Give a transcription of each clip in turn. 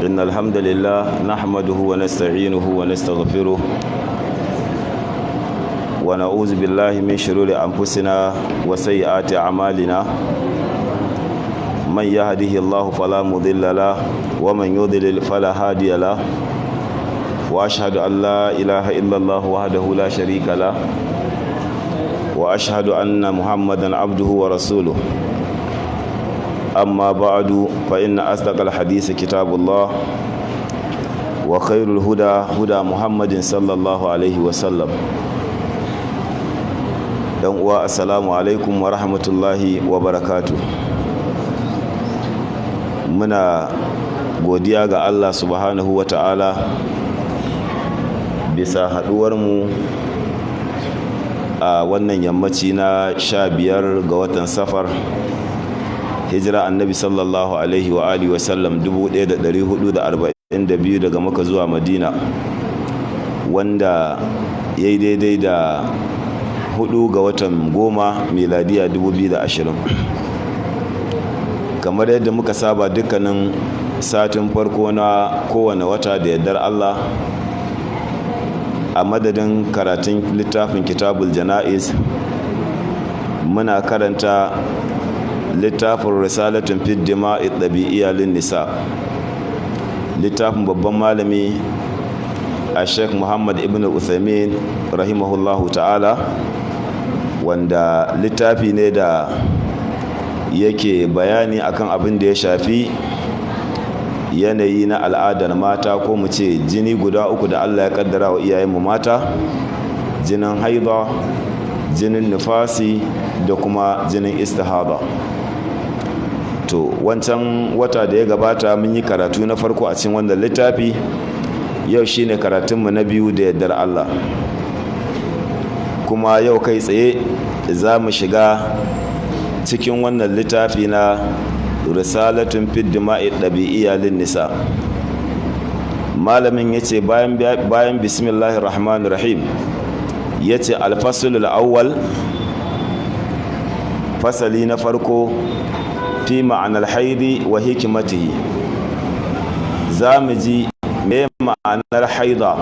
إن الحمد لله نحمده ونستعينه ونستغفره ونعوذ بالله من شرور أنفسنا وسيئات أعمالنا. من يهده الله فلا مضل له ومن يضلل فلا هادي له. وأشهد أن لا إله إلا الله وحده لا شريك له وأشهد أن محمدا عبده ورسوله. أما بعد، فإن أصدق الحديث كتاب الله وخير الهدى هدى محمد صلى الله عليه وسلم. Dan uwa، assalamu alaikum wa rahmatullahi wa barakatu. Muna godiya ga Allah subhanahu wa ta'ala bisa haɗuwarmu a wannan yammaci na 15 ga watan Safar، hijira Annabi sallallahu alaihi wa alihi wasallam 1442 daga Maka zuwa Madina، wanda ya yi daidai da 4 ga watan 10، miladiya 2020. Kamar yadda muka saba dukkanin satin farko na kowane wata، da yardar Allah، a madadin karatun littafin Kitabul Jana'iz، muna karanta littafin Risalatun fid Dima'i Ɗabi'iyya lin Nisa، littafin babban malami a Sheikh Muhammad ibn Uthaymin rahimahullahu ta'ala، wanda littafi ne da yake bayani akan abin da ya shafi yanayi na al'adar mata، ko mu ce jini guda uku da Allah ya kaddara wa iyayenmu mata: jinin haida، jinin nifasi da kuma jinin istihada. To، wancan wata da ya gabata mun yi karatu na farko a cikin wannan littafi. Yau shine karatunmu na biyu da yardar Allah، kuma yau kai tsaye za mu shiga cikin wannan littafi na Risalatun fid Dima'i Ɗabi'iyya lin Nisa. Malamin ya ce bayan bismillahir rahmanir rahim، ya ce: alfasulul awwal، fasali na farko، fi ma'anar haidi wa hikimatihi. Za mu ji me ma'anar haida،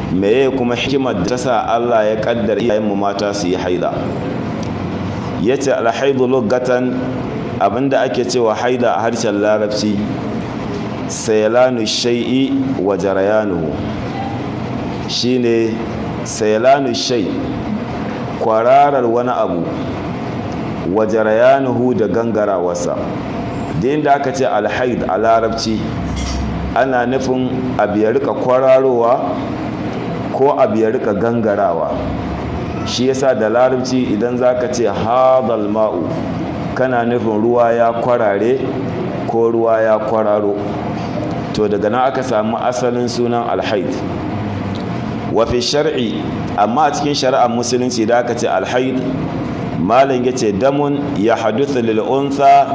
meye kuma hikimar da ta sa Allah ya kaddara iyayenmu mata su yi haida. Ya ce: alhaidu lugatan، abinda ake cewa haida a harshen Larabci، sailanu shai'i wa jarayanuhu. Shine sailanu shay، kwararar wani abu، wa jarayanuhu، da gangarawarsa. Da inda aka ce alhaid a Larabci، ana nufin abu ya rika kwararowa ko abu ya rika gangarawa. Shi yasa da Larabci idan zaka ce hadal ma'u، kana nufin ruwa ya kwarare ko ruwa ya kwararo. To، daga nan aka samu asalin sunan alhaid. Wa fi shar'i، amma a cikin shari'ar Musulunci da aka ce alhaid، malam yace: damun ya haduthu lil untha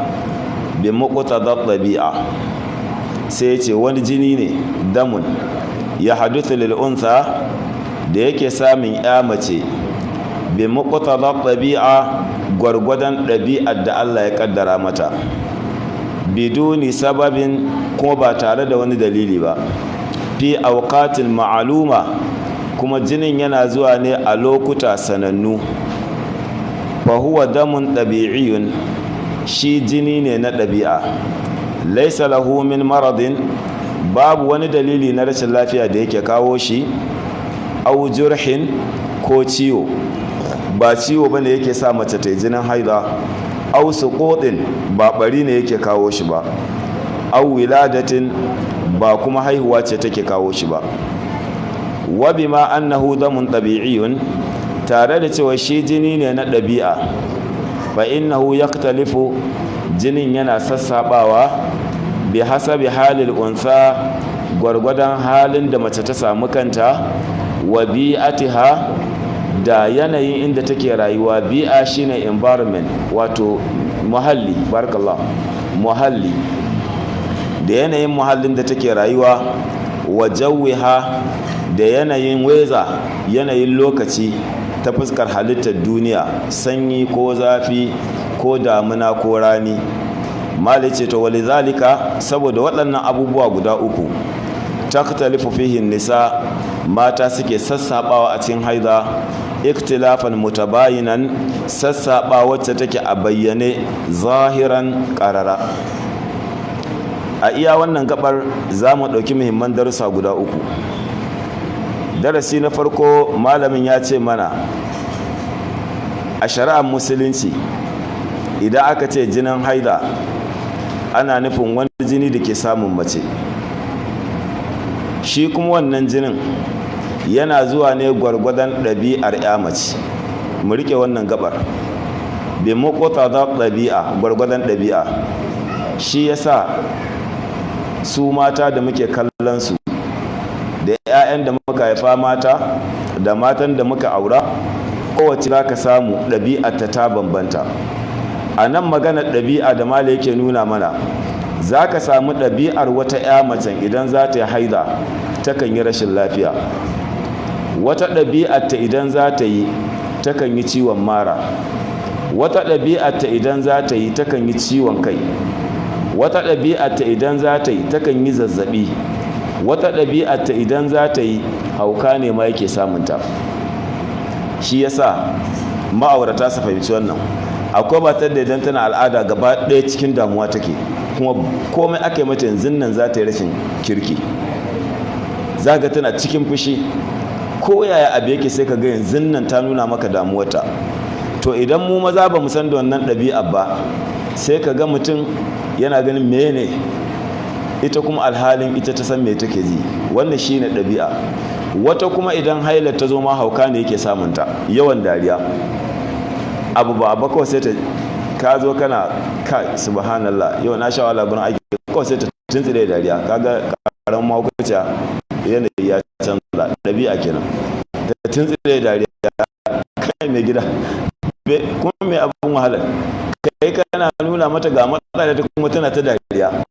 bi muqtada tabi'a. Sai yace wani jini ne، damun ya haduthu lil untha، da yake samun ya mace، bi muqtada tabi'a، gwargwadon ɗabi'ar da Allah ya kaddara mata، biduni sababin، kuma ba tare da wani dalili ba، fi awqatin ma'aluma، kuma jinin yana zuwa ne a lokuta sanannu. Fa huwa damun ɗabi'iyun، shi jini ne na ɗabi'a، laisa lahu min maradin، babu wani dalili na rashin lafiya da yake kawo shi، au jurhin، ko ciwo. Ba ciwo bane yake sa mace ta jinin haida. Au suqudin، ba bari ne yake kawo shi ba. Au wiladatin، ba kuma haihuwa ce take kawo shi ba. Wa bima annahu damun tabi'iyyun، tare da cewa shi jini ne na ɗabi'a، fa innahu yaktalifu، jinin yana sassabawa، bi hasabi halil unsa، gwargwadon halin da mace ta samu kanta، wa bi'atiha، da yanayin inda take rayuwa. Bi'a shine environment، wato muhalli. Barakallah، muhalli، da yanayin muhallin da take rayuwa، wa jawiha، da yanayin weather، yanayin lokaci ta fuskar halittar duniya، sanyi ko zafi ko damuna ko rani. Mala ce to walizalika, saboda waɗannan abubuwa guda uku, taktalifu fihi nisa, mata suke sassabawa a cikin haida, iktilafan mutabayinan, sassaba wacce take a bayyane, zahiran, qarara. A iya wannan gabar za mu ɗauki muhimman darussa guda uku. Darasi na farko, malamin ya ce mana a shari'ar Musulunci, idan aka ce jinin haida, ana nufin wani jini da ke samun mace. Shi kuma wannan jinin yana zuwa ne gwargwadon ɗabi'ar ya mace. Mu rike wannan gabar, bi muqtada da ɗabi'a, gwargwadon ɗabi'a. Shi yasa su mata da muke kallon su, da 'ya'yan da muka haifa mata, da matan da muka aura, kowace za ka samu ɗabi'ar ta bambanta. A nan maganar ɗabi'a da mala yake nuna mana, za ka samu ɗabi'ar wata 'ya macen, idan za ta yi haida takan yi rashin lafiya. Wata ɗabi'ar ta, idan za ta yi, takan yi ciwon mara. Wata ɗabi'ar ta, idan za ta yi, takan yi ciwon kai. Wata ɗabi'ar ta, idan za ta yi, takan yi zazzaɓi. Wata ɗabi'ar ta, idan za ta yi, hauka ne ma yake samunta. Shi yasa ma'aurata su fahimci wannan. Akwai matar da idan tana al'ada gaba ɗaya cikin damuwa take, kuma komai aka yi mata yanzu nan za ta yi rashin kirki. Za ga tana cikin fushi, ko yaya abu yake, sai ka ga yanzu nan ta nuna maka damuwarta. To idan mu maza ba mu san da wannan ɗabi'a ba, sai ka ga mutum yana ganin mene ita, kuma alhalin ita ta san me take ji. Wannan shine ɗabi'a. Wata kuma idan hailar ta zo ma, hauka ne yake samunta, yawan dariya, abu ba ba kawai sai ta ka zo kana, "Kai, subhanallah, yau na sha wahala gurin aiki," kawai sai ta tuntsire dariya. Kaga karamin mahaukaciya, yanayi ya canza, ɗabi'a kenan. Ta tuntsire dariya, "Kai mai gida, kuma mai abin wahala?" Kai kana nuna mata ga matsala ta, kuma tana ta dariya.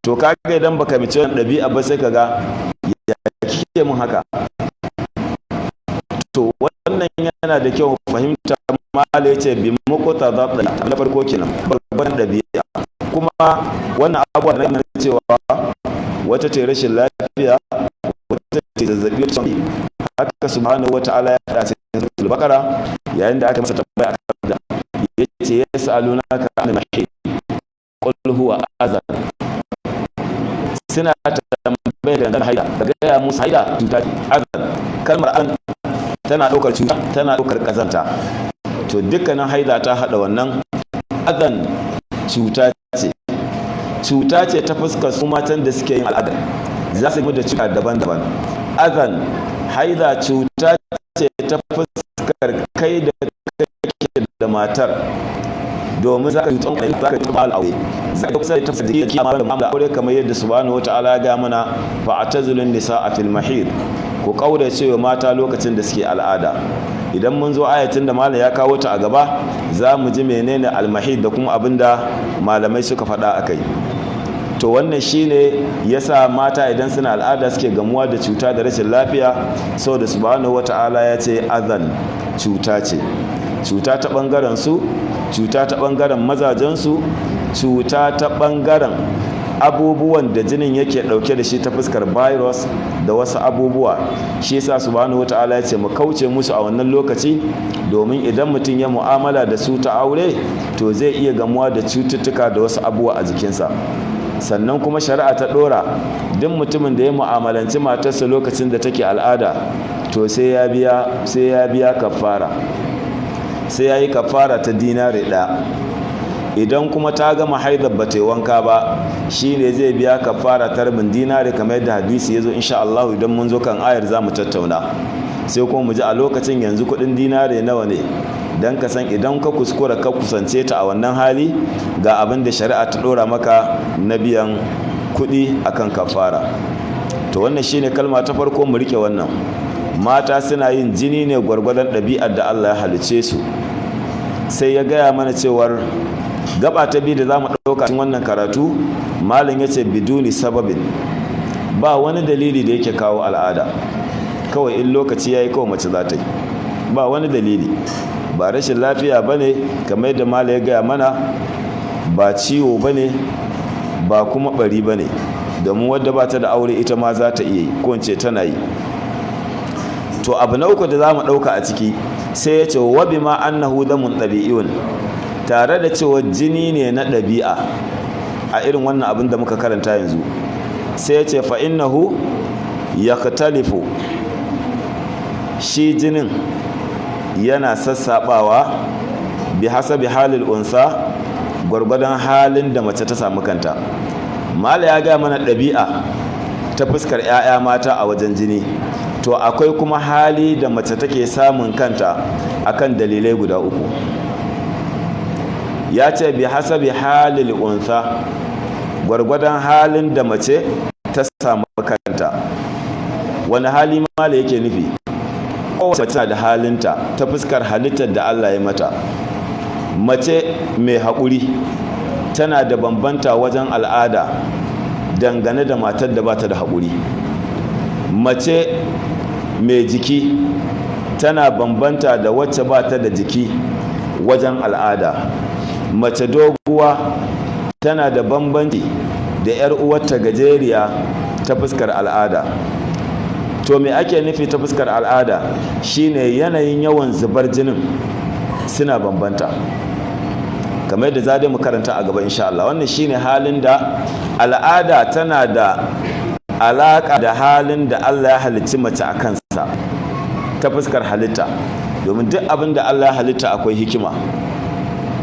To kaga idan baka mace wannan ɗabi'a ba, sai kaga, "Ya kike mun haka?" To wannan yana da kyau fahimta. Mala ya ce bi muqtada na farko kenan, babban ɗabi'a. Kuma wannan abubuwa na cewa wata ce rashin lafiya, wata ce zazzabi, wata haka, subhanahu wata'ala ya faɗa cikin Suratul Baqara yayin da aka masa tambaya akan da, yace: "Yas'alunaka anil mahid, qul huwa azan." Suna tambayar da haida, da gaya musu haida cuta ce. Azan, kalmar azan tana ɗaukar cuta, tana ɗaukar ƙazanta. To dukkanin haida ta haɗa wannan. Azan cuta ce, cuta ce ta fuskar su matan da suke yin al'ada, za su yi da cuta daban-daban. Azan, haida cuta ce ta fuskar kai da kake da matar, domin za ka cuta, za ka cuta aure, za ka kusa ta fuskar da da aure, kamar yadda subhanahu wata'ala ya ga mana: "Fa'tazilun nisaa fil mahid", ku kaurace wa mata lokacin da suke al'ada. Idan mun zo ayatin da malam ya kawo ta a gaba, za mu ji menene almahid da kuma abin da malamai suka faɗa a kai. To wannan shine yasa mata idan suna al'ada suke gamuwa da cuta da rashin lafiya, saboda subhanahu wata'ala ya ce azan, cuta ce. Cuta ta bangaren su, cuta ta bangaren mazajen su, cuta ta bangaren abubuwan da jinin yake dauke da shi ta fuskar virus da wasu abubuwa. Shi yasa subhanahu wata'ala ya ce mu kauce musu a wannan lokaci, domin idan mutum ya mu'amala da su ta aure, to zai iya gamuwa da cututtuka da wasu abubuwa a jikinsa. Sannan kuma shari'a ta dora duk mutumin da ya mu'amalanci matarsa lokacin da take al'ada, to sai ya biya kafara, sai ya yi kafara ta dinari 1. Idan kuma ta gama haidar ba ta yi wanka ba, shine zai biya kafara ta rabin dinari, kamar yadda hadisi ya zo. Insha Allah idan mun zo kan ayar za mu tattauna, sai kuma mu ji a lokacin yanzu kudin dinari nawa ne, don ka san idan ka kuskura ka kusance ta a wannan hali, ga abin da shari'a ta dora maka na biyan kudi akan kafara. To wannan shine kalma ta farko, mu rike wannan. Mata suna yin jini ne gwargwadon ɗabi'ar da Allah ya halice su. Sai ya gaya mana cewar gaba ta biyu da za mu ɗauka cikin wannan karatu, malam ya ce biduni sababin, ba wani dalili da yake kawo al'ada. Kawai in lokaci ya yi, kawai mace za ta yi, ba wani dalili, ba rashin lafiya ba ne, kamar yadda malam ya gaya mana. Ba ciwo ba ne, ba kuma bari ba ne, domin wadda ba ta da aure ita ma za ta iya yi, ko ce tana yi. To abu na uku da za mu ɗauka a ciki, sai ya ce wa bima annahu damun ɗabi'iyun, tare da cewa jini ne na ɗabi'a a irin wannan abin da muka karanta yanzu, sai ya ce fa innahu yaktalifu, shi jinin yana sassaɓawa bi hasabi halil unsa, gwargwadon halin da mace ta samu kanta. Mala ya gaya mana ɗabi'a ta fuskar 'ya'ya mata a wajen jini. To akwai kuma hali da mace take samun kanta akan dalilai guda uku. Ya ce bi hasabi halil unsa, gwargwadon halin da mace ta samu kanta. Wani hali mala yake nufi? Kowace mace da halinta ta fuskar halittar da Allah ya mata. Mace mai haƙuri tana da bambanta wajen al'ada dangane da matar da bata da haƙuri. Mace mai jiki tana bambanta da wacce bata da jiki wajen al'ada. Mace doguwa tana da bambanci da 'yar uwarta gajeriya ta fuskar al'ada. To me ake nufi ta fuskar al'ada? Shine yanayin yawan zubar jinin suna bambanta, kamar yadda za mu karanta a gaba insha Allah. Wannan shine halin da al'ada tana da alaka da halin da Allah ya halicci mace a kansa ta fuskar halitta, domin duk abin da Allah ya halitta akwai hikima.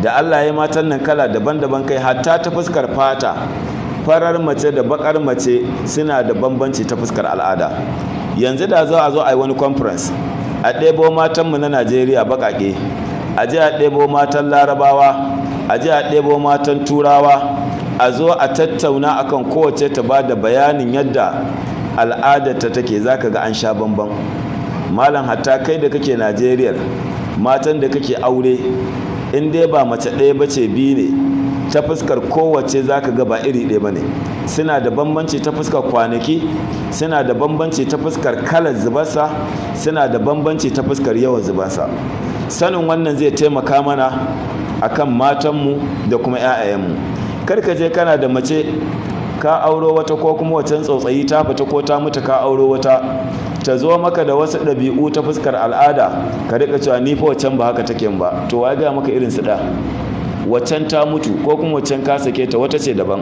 Da Allah ya matan nan kala daban-daban, kai hatta ta fuskar fata, farar mace da bakar mace suna da bambanci ta fuskar al'ada. Yanzu da za a zo a yi wani conference, a ɗebo matanmu na Najeriya baƙaƙe, a je a ɗebo matan Larabawa, a je a ɗebo matan Turawa, a zo a tattauna akan kowace ta ba da bayanin yadda al'adarta take, za ka ga an sha bamban. Malam, hatta kai da kake Najeriya, matan da kake aure, in dai ba mace ɗaya ba ce, biyu ne, ta fuskar kowace za ka ga ba iri ɗaya ba ne. Suna da bambanci ta fuskar kwanaki, suna da bambanci ta fuskar kalar zubarsa, suna da bambanci ta fuskar yawan zubarsa. Sanin wannan zai taimaka mana akan matanmu da kuma 'ya'yayenmu. Kar ka je kana da mace ka auro wata, ko kuma wacan tsautsayi ta fita ko ta mutu ka auro wata, ta zo maka da wasu ɗabi'u ta fuskar al'ada, ka riƙa cewa ni fa wacan ba haka take ba. To wa gaya maka irin su ɗa? Wacan ta mutu ko kuma wacan ka sake ta, wata ce daban.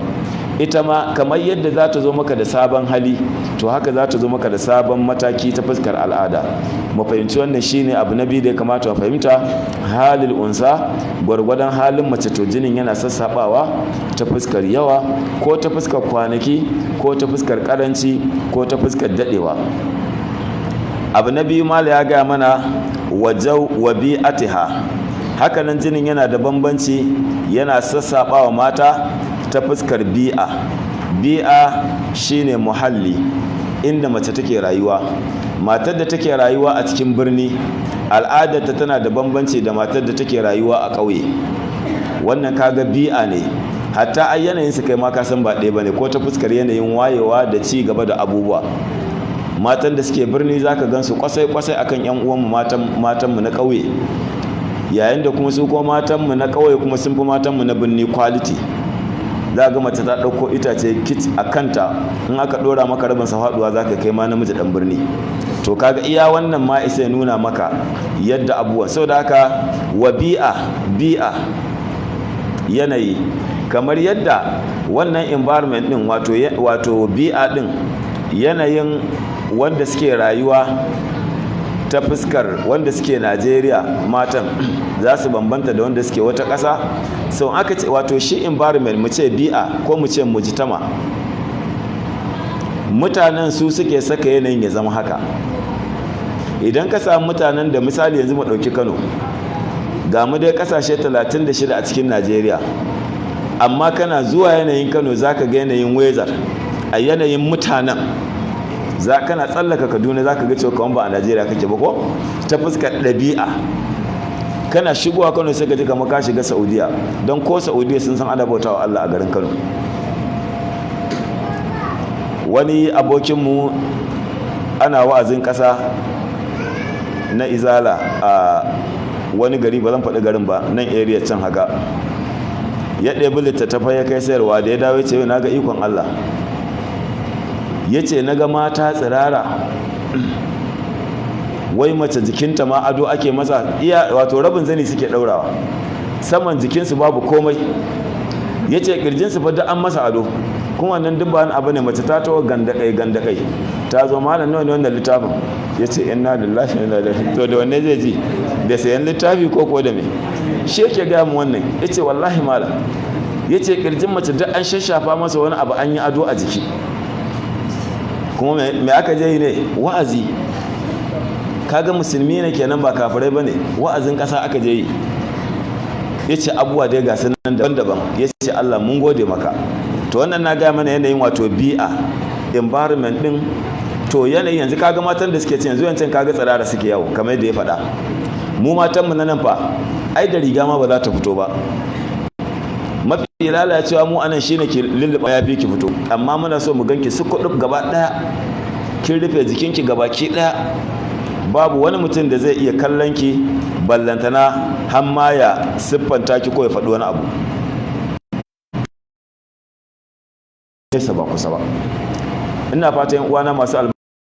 Ita ma kamar yadda za ta zo maka da sabon hali, to haka za ta zo maka da sabon mataki ta fuskar al'ada. Mu fahimci wannan shine abu na biyu da ya kamata mu fahimta. Halil unsa, gwargwadon halin mace, to jinin yana sassabawa ta fuskar yawa, ko ta fuskar kwanaki, ko ta fuskar karanci, ko ta fuskar dadewa. Abu na biyu, mala ya gaya mana wajau wa bi'atiha. Hakanan jinin yana da bambanci, yana sassaɓawa mata ta fuskar bi'a. Bi'a shine muhalli inda mace take rayuwa. Matar da take rayuwa a cikin birni, al'adarta tana da bambanci da matar da take rayuwa a ƙauye. Wannan kaga bi'a ne. Hatta ai yanayin su kai ma ka san ba ɗaya bane, ko ta fuskar yanayin wayewa da ci gaba da abubuwa. Matan da suke birni zaka gansu kwasai-kwasai akan yan uwanmu matanmu na ƙauye, yayin da kuma su kuma matanmu na ƙauye kuma sun fi matanmu na birni quality. Za ga mace ta ɗauko itace kit a kanta, in aka ɗora maka rabin sa faɗuwa za ka kai ma namiji ɗan birni. To kaga iya wannan ma isa ya nuna maka yadda abubuwan. Saboda haka wa bi'a, bi'a yanayi, kamar yadda wannan environment din, wato bi'a din, yanayin wanda suke rayuwa ta fuskar wanda suke Najeriya, matan za su bambanta da wanda suke wata ƙasa. Sau aka ce wato shi environment, mu ce bi'a ko mu ce mujtama, mutanen su suke saka yanayin ya zama haka. Idan ka samu mutanen da, misali yanzu mu ɗauki Kano, ga mu dai ƙasashe 36 a cikin Najeriya, amma kana zuwa yanayin Kano za ka ga yanayin weather a yanayin mutanen. Za kana tsallaka Kaduna za ka ga cewa kaman ba a Najeriya kake ba, ko ta fuskar ɗabi'a. Kana shigowa Kano sai ka ji kamar ka shiga Saudiya, don ko Saudiya sun san ana bautawa Allah a garin Kano. Wani abokinmu, ana wa'azin ƙasa na Izala a wani gari, ba zan faɗi garin ba, nan area can haka. Ya ɗebi littattafai ya kai sayarwa. Da ya dawo, ce, "Na ga ikon Allah." Ya ce, "Na ga mata tsirara, wai mace jikinta ma ado ake masa, iya wato rabin zani suke ɗaurawa, saman jikinsu babu komai." Ya ce, "Ƙirjinsu fa duk an masa ado." Kuma wannan duk ba abu ne, mace ta tawo gandakai gandakai, ta zo, "Malam, nawa ne wannan littafin?" Ya ce, "Inna lillahi wa inna ilaihi." To, da wanne zai ji? Da sayan littafi ko da me? Shi yake gaya mu wannan. Ya ce, "Wallahi malam," ya ce, "kirjin mace duk an shashafa masa wani abu, an yi ado a jiki." Kuma me aka je yi ne? Wa'azi. Kaga musulmi ne kenan, ba kafirai bane. Wa'azin ƙasa aka je yi. Ya ce abubuwa dai ga nan daban-daban. Ya ce, "Allah mun gode maka." To, wannan na gaya mana yanayin wato bi'a, environment din. To, yanayin yanzu, kaga matan da suke ce yanzu yancan, kaga tsirara suke yawo kamar yadda ya faɗa. Mu matanmu na nan fa, ai da riga ma ba za ta fito ba. Mafi lalacewa mu anan shine ki lulluɓa ya fi ki fito, amma muna so mu ganki su kuɗu gaba ɗaya, kin rufe jikinki gabaki ɗaya, babu wani mutum da zai iya kallon ki, ballantana har ma ya siffanta ki ko ya faɗi wani abu. Nesa ba kusa ba. Ina fatan uwana masu